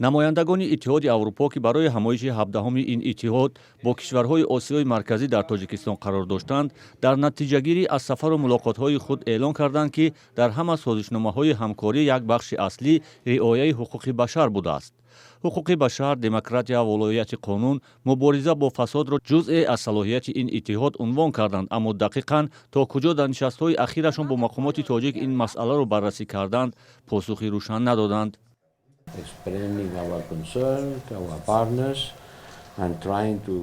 Намояндагони Иттиҳоди Аврупо, ки барои ҳамоиши 17-уми ин иттиҳод бо кишварҳои Осиёи Марказӣ дар Тоҷикистон қарор доштанд, дар натиҷагирӣ аз сафару мулоқотҳои худ эълон карданд, ки дар ҳама созишномаҳои ҳамкорӣ як бахши аслӣ риояи ҳуқуқи башар будааст. Ҳуқуқи башар, демократия, волоияти қонун, мубориза бо фасодро ҷузъе аз салоҳияти ин иттиҳод унвон карданд, аммо дақиқан то куҷо дар нишастҳои ахирашон бо мақомоти тоҷик ин масъаларо баррасӣ карданд, посухи рӯшан надоданд. Explaining our concerns to our partners and trying to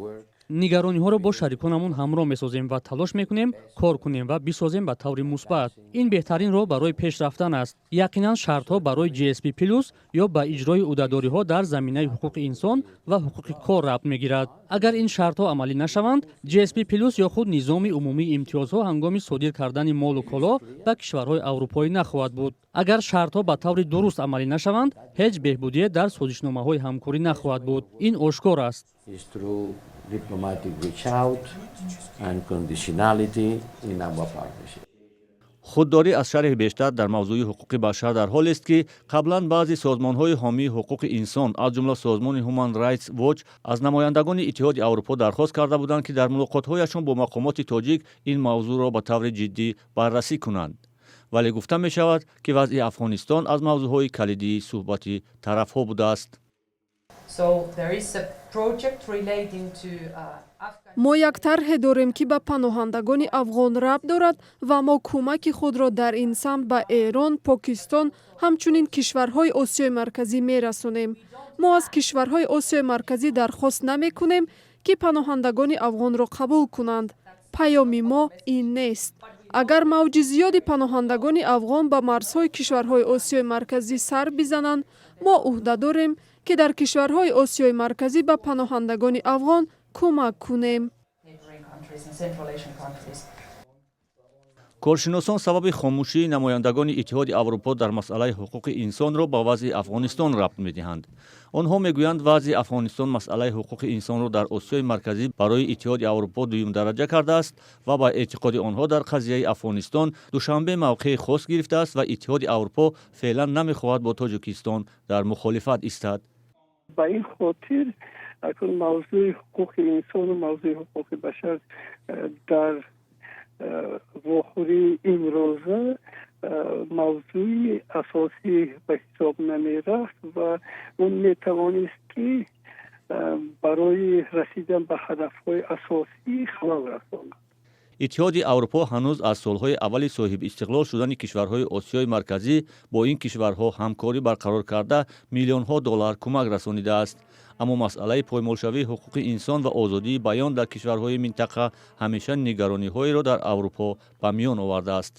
work. Нигарониҳоро бо шариконамон ҳамроҳ месозем ва талош мекунем кор кунем ва бисозем ба таври мусбат. Ин беҳтарин роҳ барои пеш рафтан аст. Яқинан, шартҳо барои GSP плюс ё ба иҷрои ӯҳдадориҳо дар заминаи ҳуқуқи инсон ва ҳуқуқи кор рабт мегирад. Агар ин шартҳо амалӣ нашаванд, GSP плюс ё худ низоми умумии имтиёзҳо ҳангоми содир кардани молу коло ба кишварҳои аврупоӣ нахоҳад буд. Агар шартҳо ба таври дуруст амалӣ нашаванд, ҳеҷ беҳбудие дар созишномаҳои ҳамкорӣ нахоҳад буд. Ин ошкор аст. Is through diplomatic reach out and conditionality in our partnership. Худдорӣ аз шарҳи бештар дар мавзӯи ҳуқуқи башар дар ҳолест, ки қаблан баъзе созмонҳои ҳомии ҳуқуқи инсон, аз ҷумла созмони Human Rights Watch, аз намояндагони Иттиҳоди Аврупо дархост карда буданд, ки дар мулоқотҳояшон бо мақомоти тоҷик ин мавзӯъро ба таври ҷиддӣ баррасӣ кунанд. Вале гуфта мешавад, ки вазъи Афғонистон аз мавзӯъҳои калидии суҳбати тарафҳо будааст. So there is a project relating to Afghan. Мо як тарҳе дорем, ки ба паноҳандагони афғон рабт дорад, ва мо кӯмаки худро дар ин самт ба Эрон, Покистон, ҳамчунин кишварҳои Осиёи Марказӣ мерасонем. Мо аз кишварҳои Осиёи Марказӣ дархост намекунем, ки паноҳандагони афғонро қабул кунанд. Паёми мо ин нест. Агар мавҷи зиёди паноҳандагони афғон ба марзҳои кишварҳои Осиёи Марказӣ сар бизананд, мо ӯҳда дорем, ки дар кишварҳои Осиёи Марказӣ ба паноҳандагони афғон кӯмак кунем. Neighboring countries and Central Asian countries. Коршиносон сабаби хомӯшии намояндагони Иттиҳоди Аврупо дар масъалаи ҳуқуқи инсонро ба вазъи Афғонистон рабт медиҳанд. Онҳо мегӯянд, вазъи Афғонистон масъалаи ҳуқуқи инсонро дар Осиёи Марказӣ барои Иттиҳоди Аврупо дуюмдараҷа кардааст ва ба эътиқоди онҳо, дар қазияи Афғонистон Душанбе мавқеи хос гирифтааст ва Иттиҳоди Аврупо феълан намехоҳад бо Тоҷикистон дар мухолифат истад. Ба ин хотир акнун мавзӯи ҳуқуқи инсону мавзӯи ҳуқуқи башар дар вохӯрии имрӯза мавзӯи асосӣ ба ҳисоб намерафт ва он метавонист, ки барои расидан ба ҳадафҳои асосӣ халал расонад. Иттиҳоди Аврупо ҳанӯз аз солҳои аввали соҳибистиқлол шудани кишварҳои Осиёи Марказӣ бо ин кишварҳо ҳамкорӣ барқарор карда, миллионҳо доллар кӯмак расонидааст. Аммо масъалаи поймолшавии ҳуқуқи инсон ва озодии баён дар кишварҳои минтақа ҳамеша нигарониҳоеро дар Аврупо ба миён овардааст.